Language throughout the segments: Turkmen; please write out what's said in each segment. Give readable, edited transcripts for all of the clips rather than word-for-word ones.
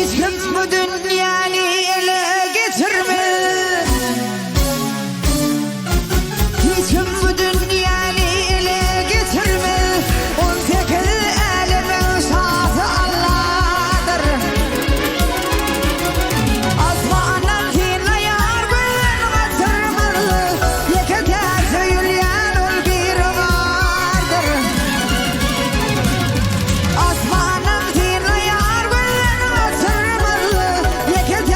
Hiç kim bu dünýäni ele geçirmez. Hiç kim bu dünýäni ele geçirmez. 18 älemiň şasy Allahdyr. Asmandan synlaýar gözün gaçyrmaz. Ýeke täk söýülýän ol biri bardyr. Asmandan synlaýar gözün gaçyrmaz. Ýeke täk.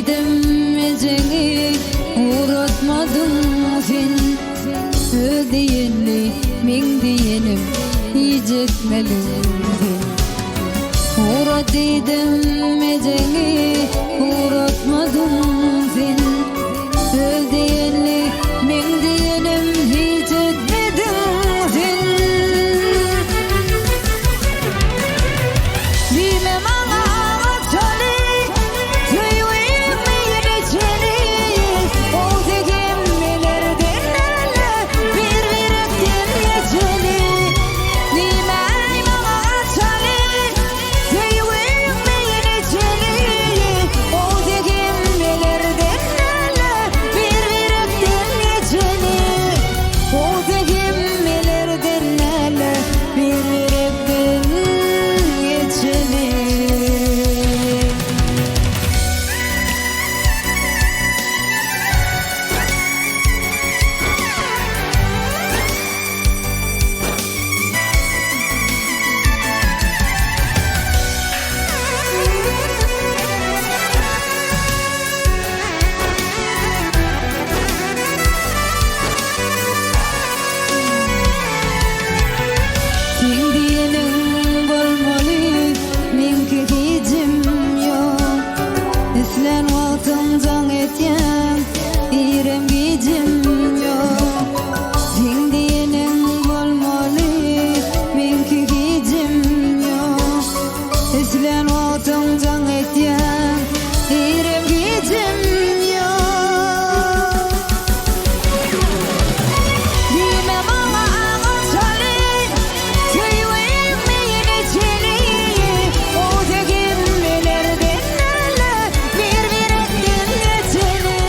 diýdim ejeňi Ugratmadyň sen. Öz diýenli meň diýenim Hiç etmediň sen. Ugrat diýdim ejeňi Ugratmadyň sen. Öz diýenli meň diýenim Hiç etmediň sen. Diýme maňa gaçaly, Söýgim meýli çeni. Owzy hemmelerden näle, Bir-birekden geçeli. Diýmäý maňa gaçaly, Söýgim meýli çeni. Owzy hemmelerden näle, Bir-birekden geçeli. Owzy hemmelerden näle, Bir-birekden geçeli. Seň diýeniň bolmaly, meňki hijim ýok. Islän wagtyň jaň etýäň, irem gijim ýok. Seň diýeniň bolmaly, meňki hijim ýok. Islän wagtyň jaň etýäň, irem gijim ýok. Diýme maňa gaçaly, Söýgim meýli çeni. Owzy hemmelerden näle, Bir-birekden geçeli.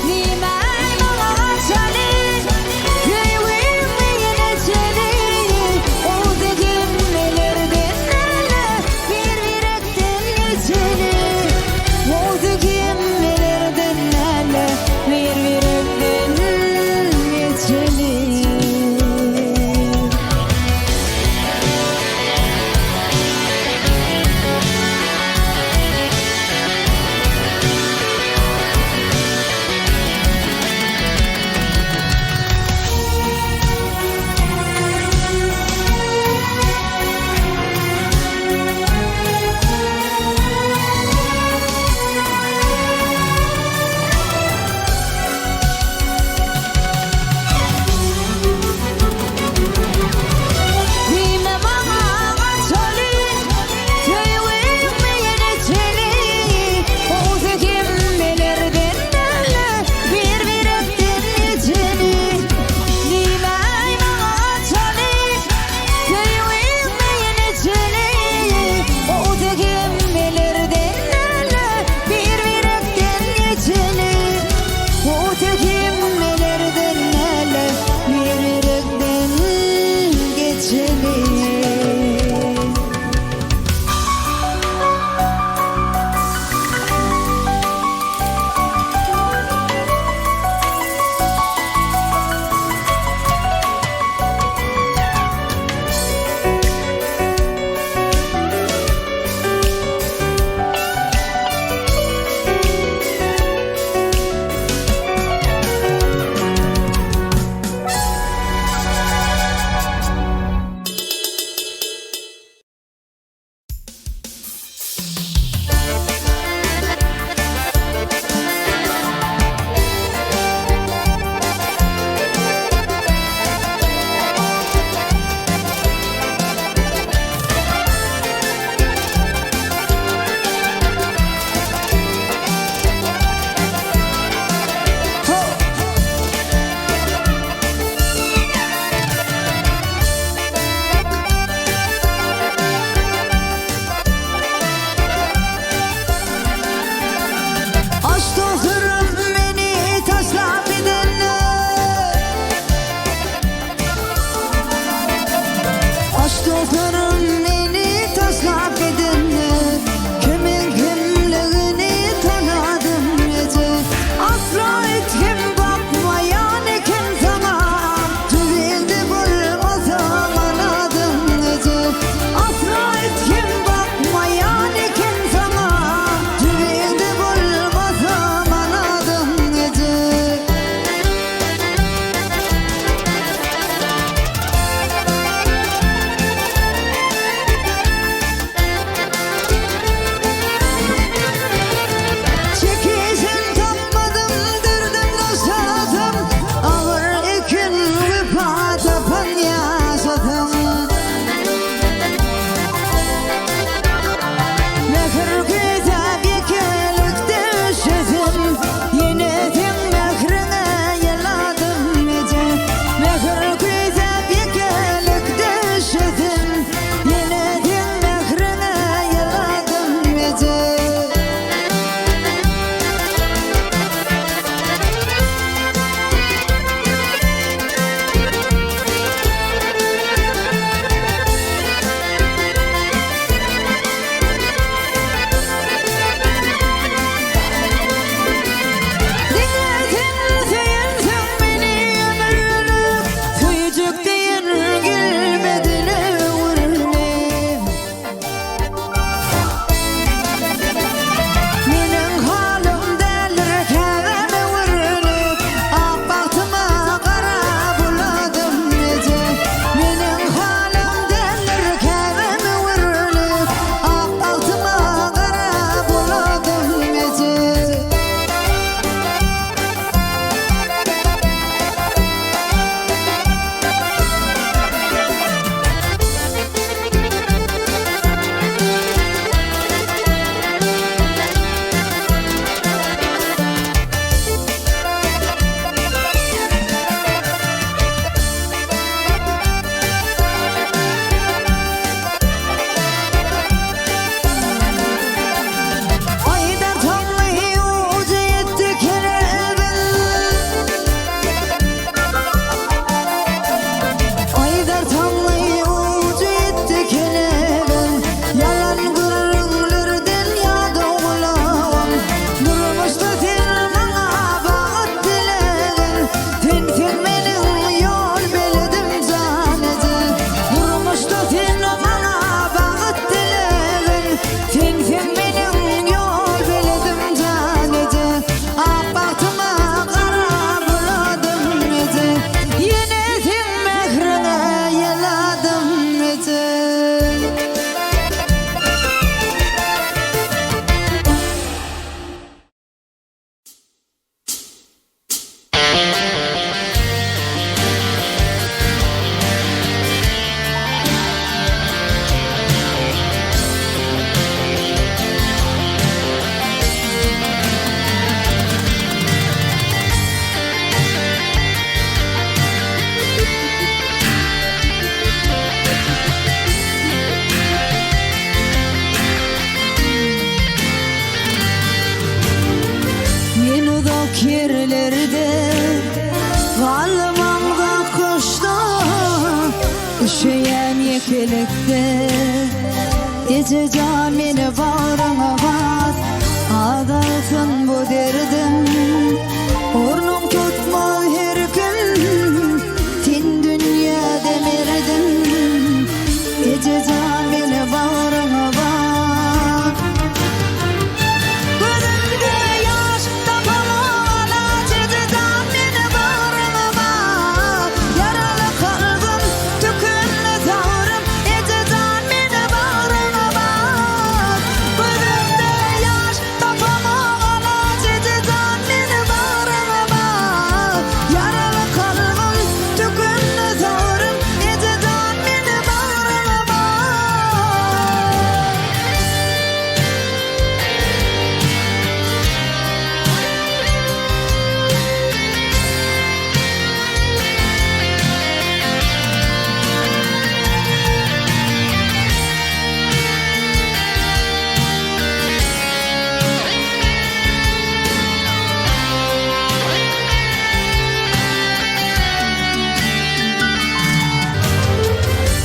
Diýmäý maňa gaçaly, Söýgim meýli çeni. Owzy hemmelerden näle, Bir-birekden geçeli. Owzy hemmelerden näle, Bir-birekden geçeli. ýerlerde Galmaň bakyşda Üşeýän ýekelikde Eje jan meni bagryňa bas Azalsyn bu derdim Ornuň tutmaz her kim Sen dünýäde merdim Eje jan meni bagryňa bas Gözümde ýaş tapamok alaç Eje jan meni bagryňa bas Ýaraly kalbym tükendi sabrym Eje jan meni bagryňa bas Gözümde ýaş tapamok alaç Eje jan meni bagryňa bas Ýaraly kalbym tükendi sabrym Eje jan meni bagryňa bas.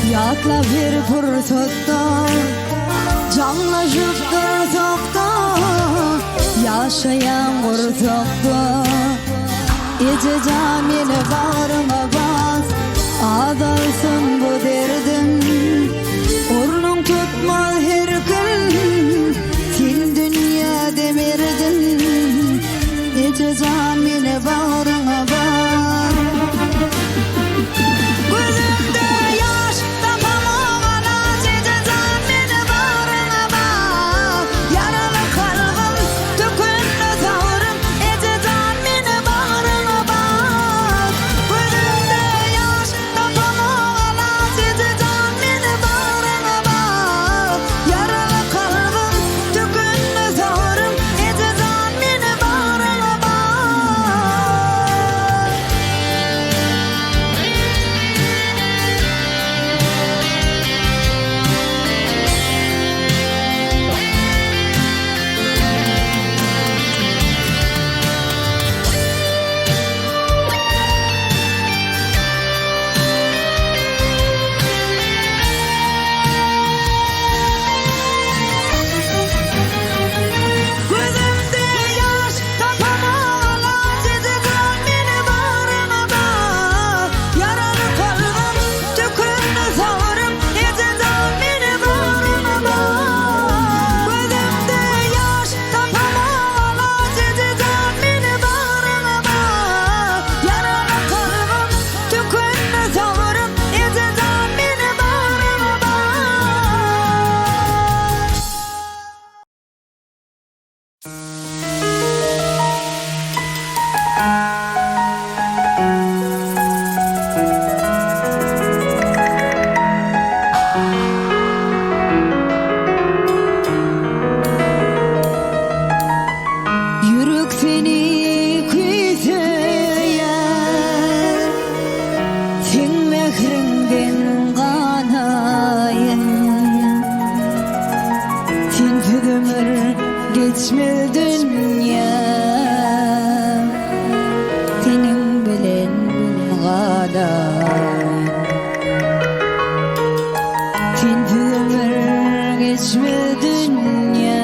Ýatla bir pursatda Jaňlaşyp dursak-da Ýaşaýan gursakda Eje jan meni bagryňa bas Azalsyn bu derdim Ornuň tutmaz her kim Sen dünýäde merdim Eje jan meni bagryňa bas Gözümde ýaş tapamok alaç Eje jan meni bagryňa bas Ýaraly kalbym tükendi sabrym Eje jan meni bagryňa bas Gözümde ýaş tapamok alaç Eje jan meni bagryňa bas Ýaraly kalbym tükendi sabrym Eje jan meni bagryňa bas. Gözümde ýaş tapamok alaç Eje jan meni bagryňa bas Ýaraly kalbym tükendi sabrym Eje jan meni bagryňa bas Gözümde ýaş tapamok alaç Eje jan meni bagryňa bas Ýaraly kalbym tükendi sabrym Eje jan meni bagryňa bas. Ýürek seni küýseýär, Seň mähriňden ganaýyn. Sensiz ömür geçmez dünýä, Seniň bilen galaýyn. Sensiz ömür geçmez dünýä,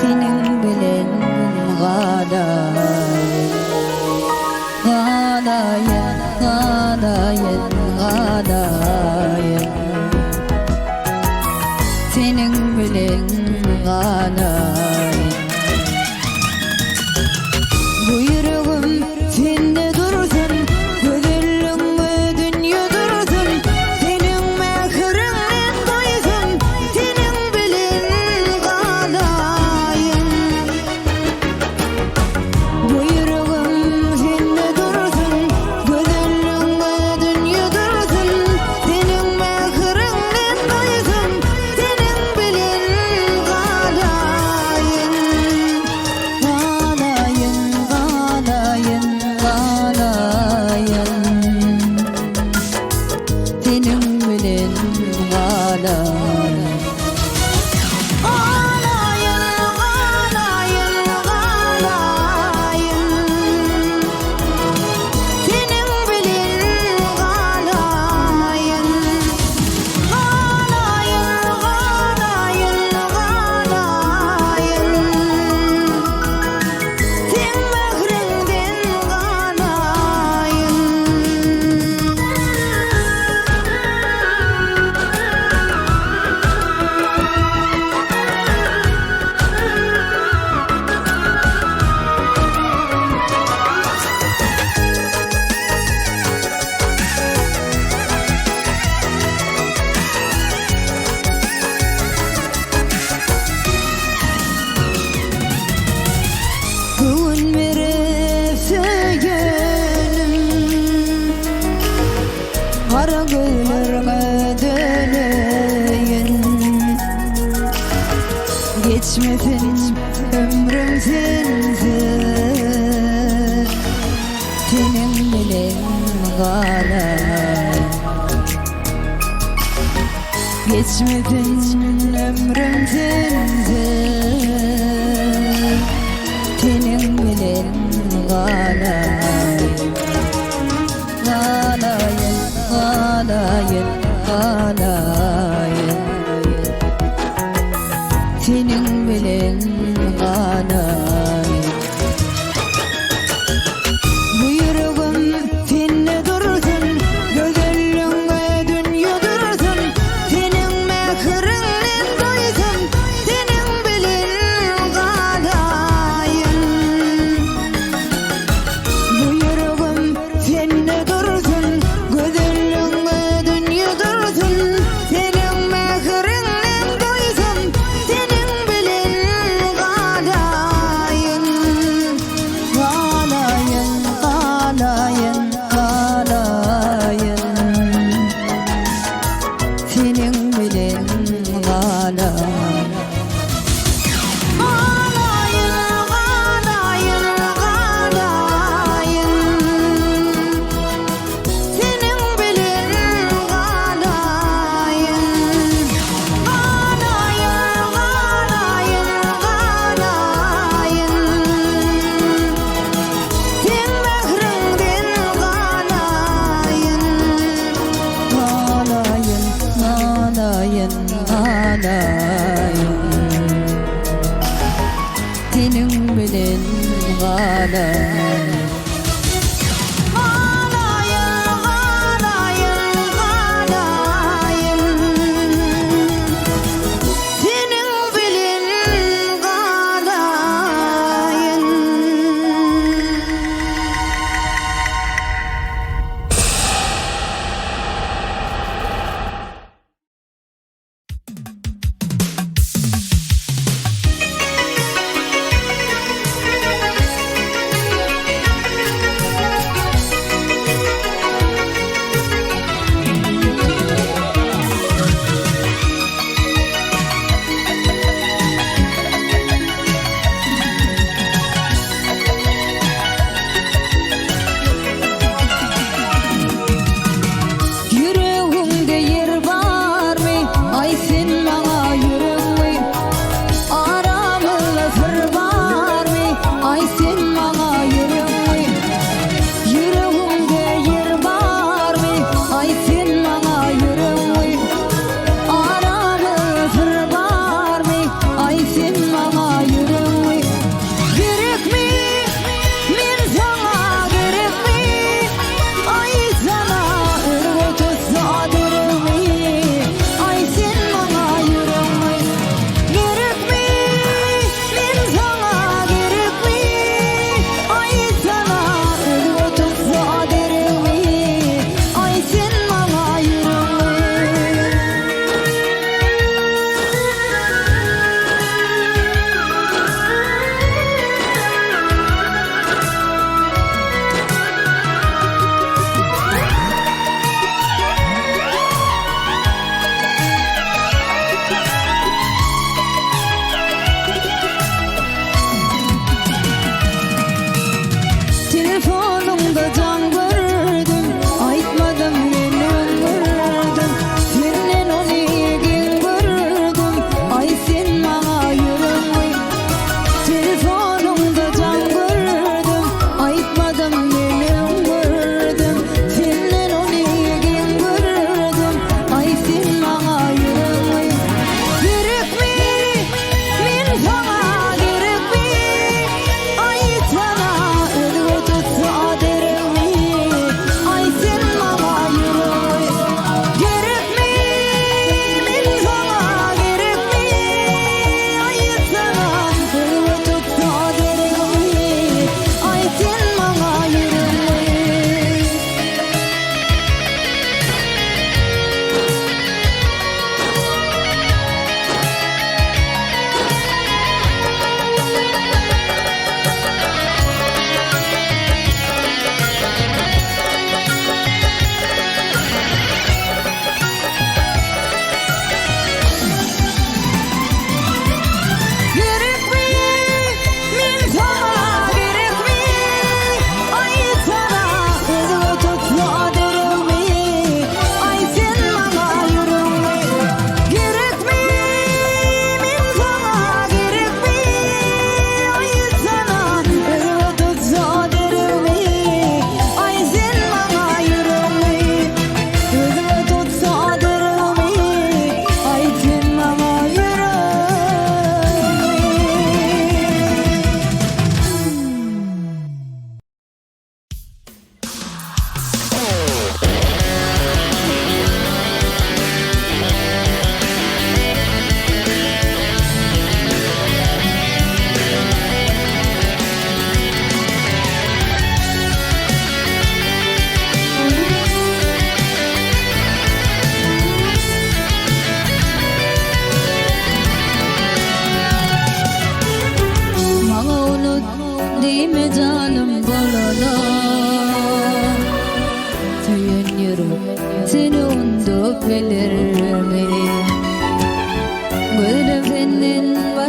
Seniň bilen galaýyn. Galaýyn, galaýyn, galaýyn. Seniň bilen galaýyn. Bu ýüregim sende dursun, Gözelligiňe dünýe dursun, Seniň mähriňden doýsun, Seniň bilen galaýyn. Bu ýüregim sende dursun, Gözelligiňe dünýe dursun, Seniň mähriňden doýsun, Seniň bilen galaýyn. Geçmesin ömrüm sensiz Seniň bilen galaýyn Geçmesin ömrüm sensiz Seniň bilen galaýyn Galaýyn, galaýyn, galaýyn Seniň bilen galaýyn Bu ýüregim sende dursun Gözelligiňe dünýe dursun Seniň mähriňden doýsam Seniň bilen galaýyn Bu ýüregim sende dursun, Gözelligiňe dünýe dursun, Seniň mähriňden doýsam, Seniň bilen galaýyn.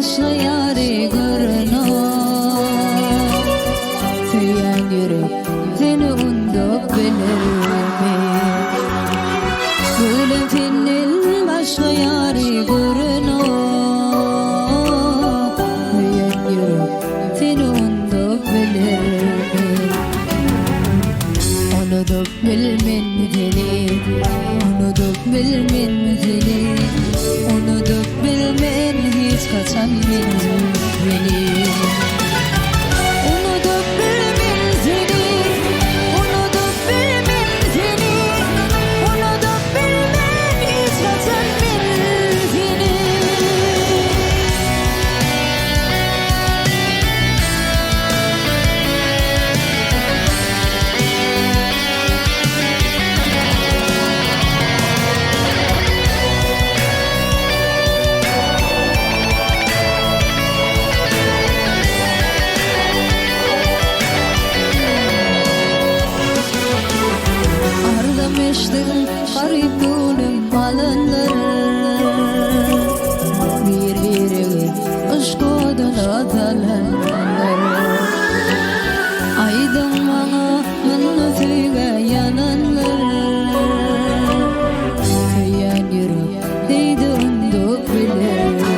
başga ýary görenok. Söýen ýürek seni undup bilermi? Gülüm senden başga ýary görenok. Söýen ýürek seni undup bilermi? Unudup bilmen seni, unudup bilmen seni, Unudup bilmen hiç haçan men seni. Unudup bilmen seni, unudup bilmen seni, Unudup bilmen hiç haçan men seni. Arzym eşdiň garyp göwnüm alyndyr. Bir-biregi yşk oduna salandyr. Aýdyň maňa munda söýgä ýananlar. Söýen ýürek heýde undup bilermi?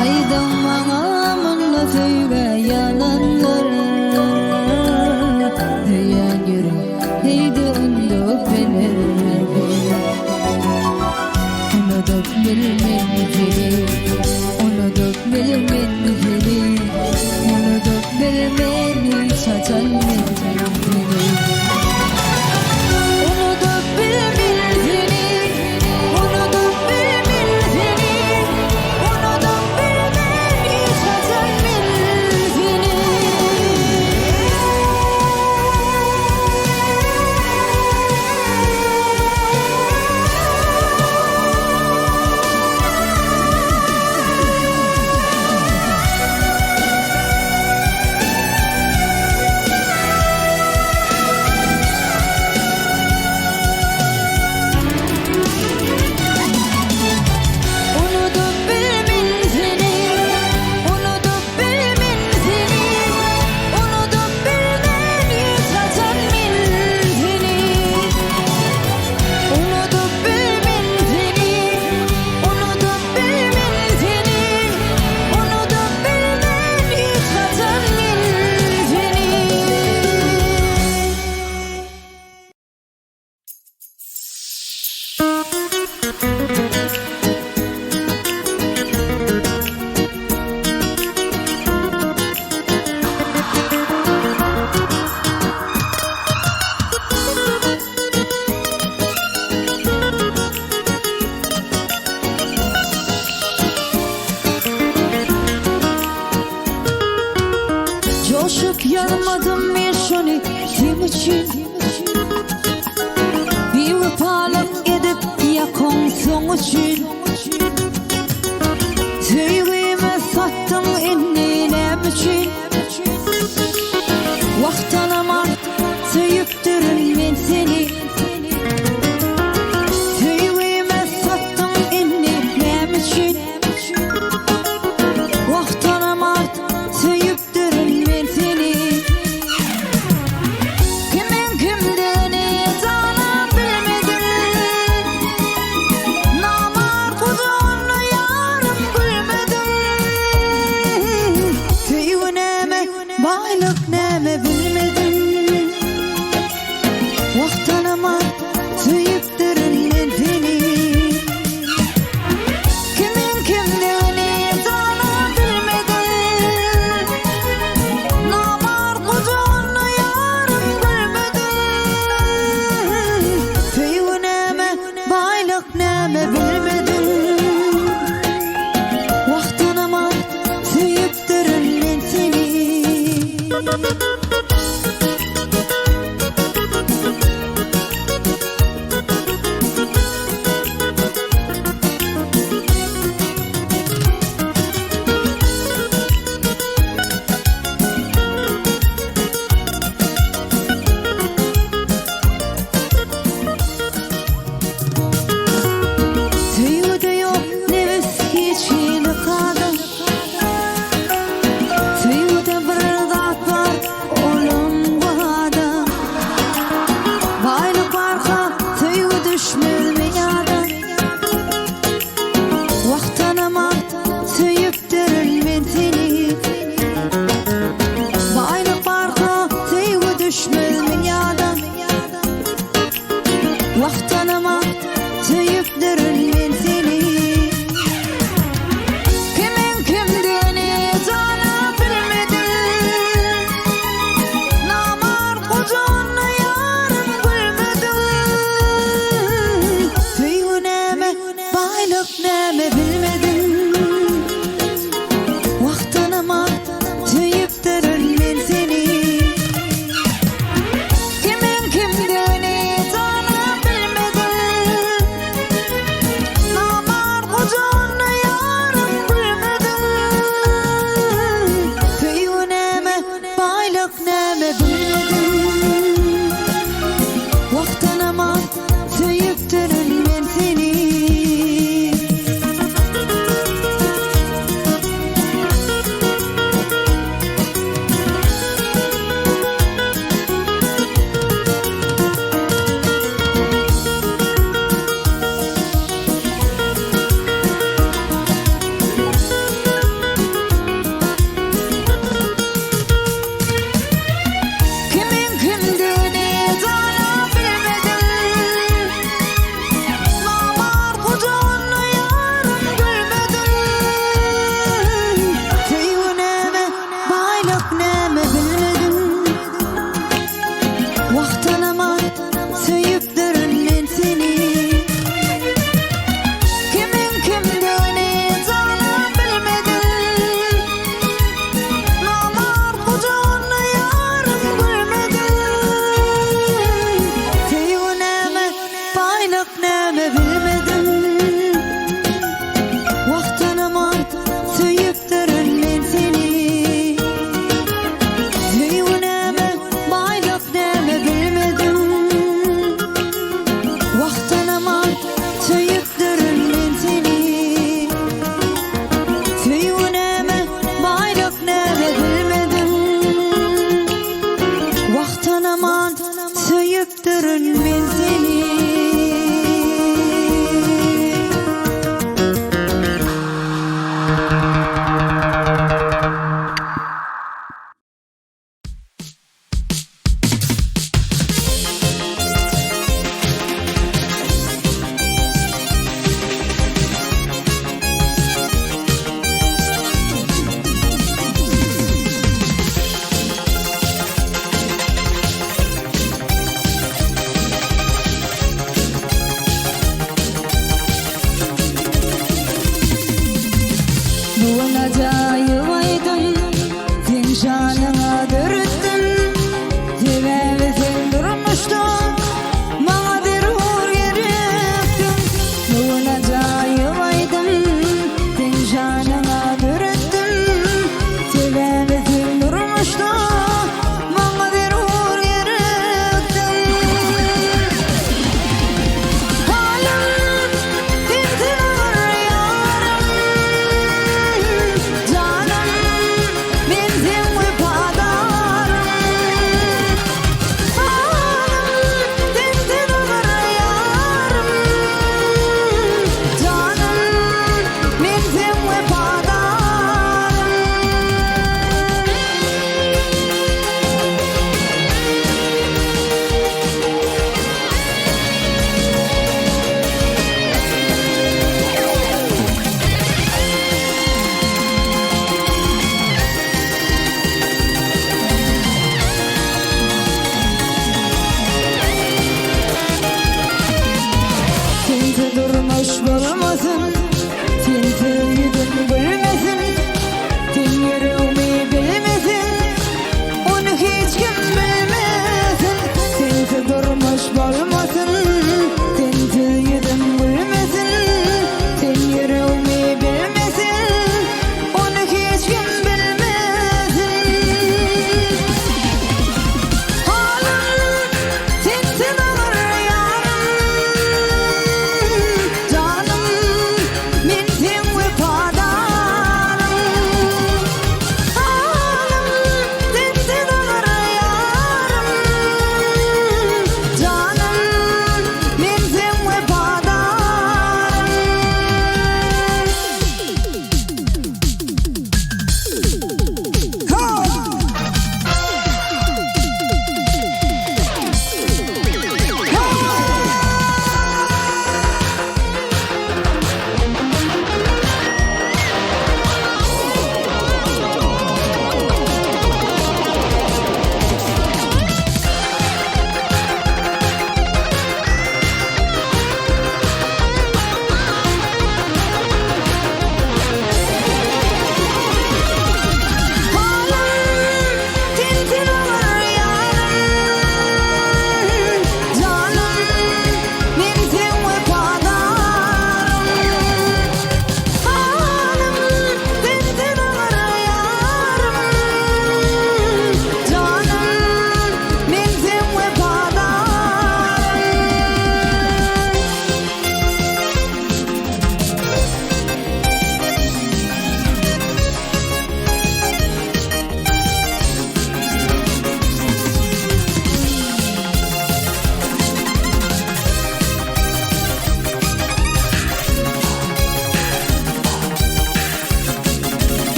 Aýdyň maňa munda söýgä ýananlar. Söýen ýürek heýde undup bilermi? Unudup bilmen seni, unudup bilmen seni, Unudup bilmen hiç haçan men seni. Unudup bilmen seni, unudup bilmen seni, Unudup bilmen hiç haçan men seni. Unudup bilmen seni, unudup bilmen seni, Unudup bilmen hiç haçan men seni. Unudup bilmen seni, unudup bilmen seni, Unudup bilmen hiç haçan men seni. Coşup yanmadım men şony seň üçin Biwepalyk edip ýakaň soň üçin Söýgimi satdyň indi näme üçin Wagtanam artyk söýüpdirin men seni Söýgimi satdyň indi näme üçin Wagtanam artyk söýüpdirin men seni Kimiň kimdigini janam bilmedim.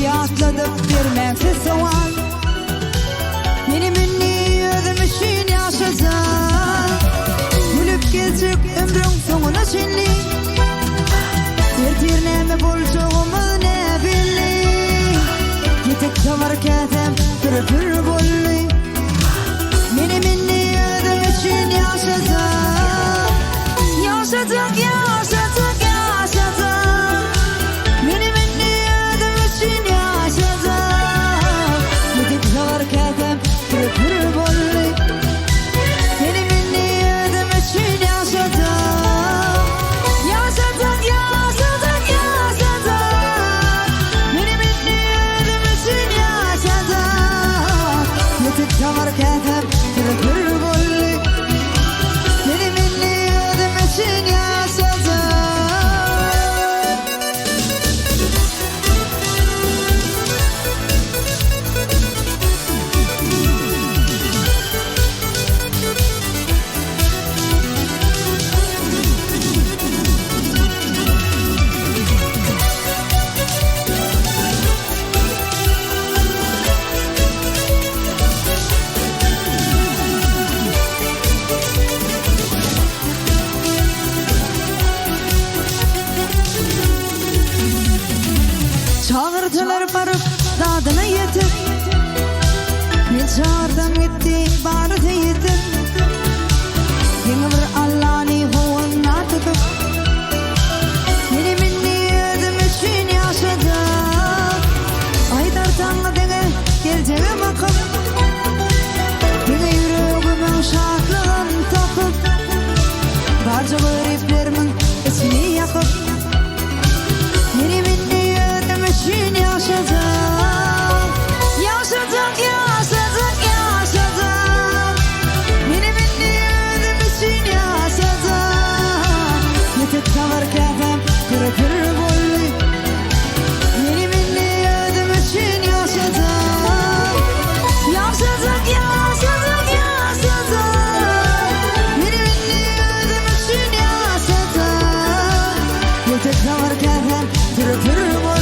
Ýatladyp bermäň siz sowal. Menem indi özüm üçin ýaşajak. Gülüp gezjek ömrüň soňuna çenli. Ertir näme boljagymyz näbelli. Ýetik tamar käsäm pür-pür boldy. Menem indi özüm üçin ýaşajak. Ýaşajak, ýaşajak, ýaşajak. Menem indi özüm üçin ýaşajak. Ýetik tamar käsäm pür-pür boldy. Menem indi özüm üçin ýaşajak. Ýaşajak, ýaşajak, ýaşajak. Menem indi özüm üçin ýaşajak. Ýetik tamar käsäm pür-pür boldy. Menem indi özüm üçin ýaşajak. Çagyrdylar baryp dadyna ýetip. Men çagyrsam gitdi barysy ýetip. Diňe bir Allany howandar tutup. Menem indi özüm üçin ýaşajak. Aýdarsaň diňe geljege bakyp. Diňe ýüregimiň şatlygyn tapyp. Barja göriplerimiň içini ýakyp. Menem indi özüm üçin ýaşajak. Ýaşajak, ýaşajak, ýaşajak. Menem indi özüm üçin ýaşajak. Ýetik sabar käsäm pür-pür boldy. Menem indi özüm üçin ýaşajak. Ýaşajak, ýaşajak, ýaşajak. Menem indi özüm üçin ýaşajak. Ýetik sabar käsäm pür-pür boldy.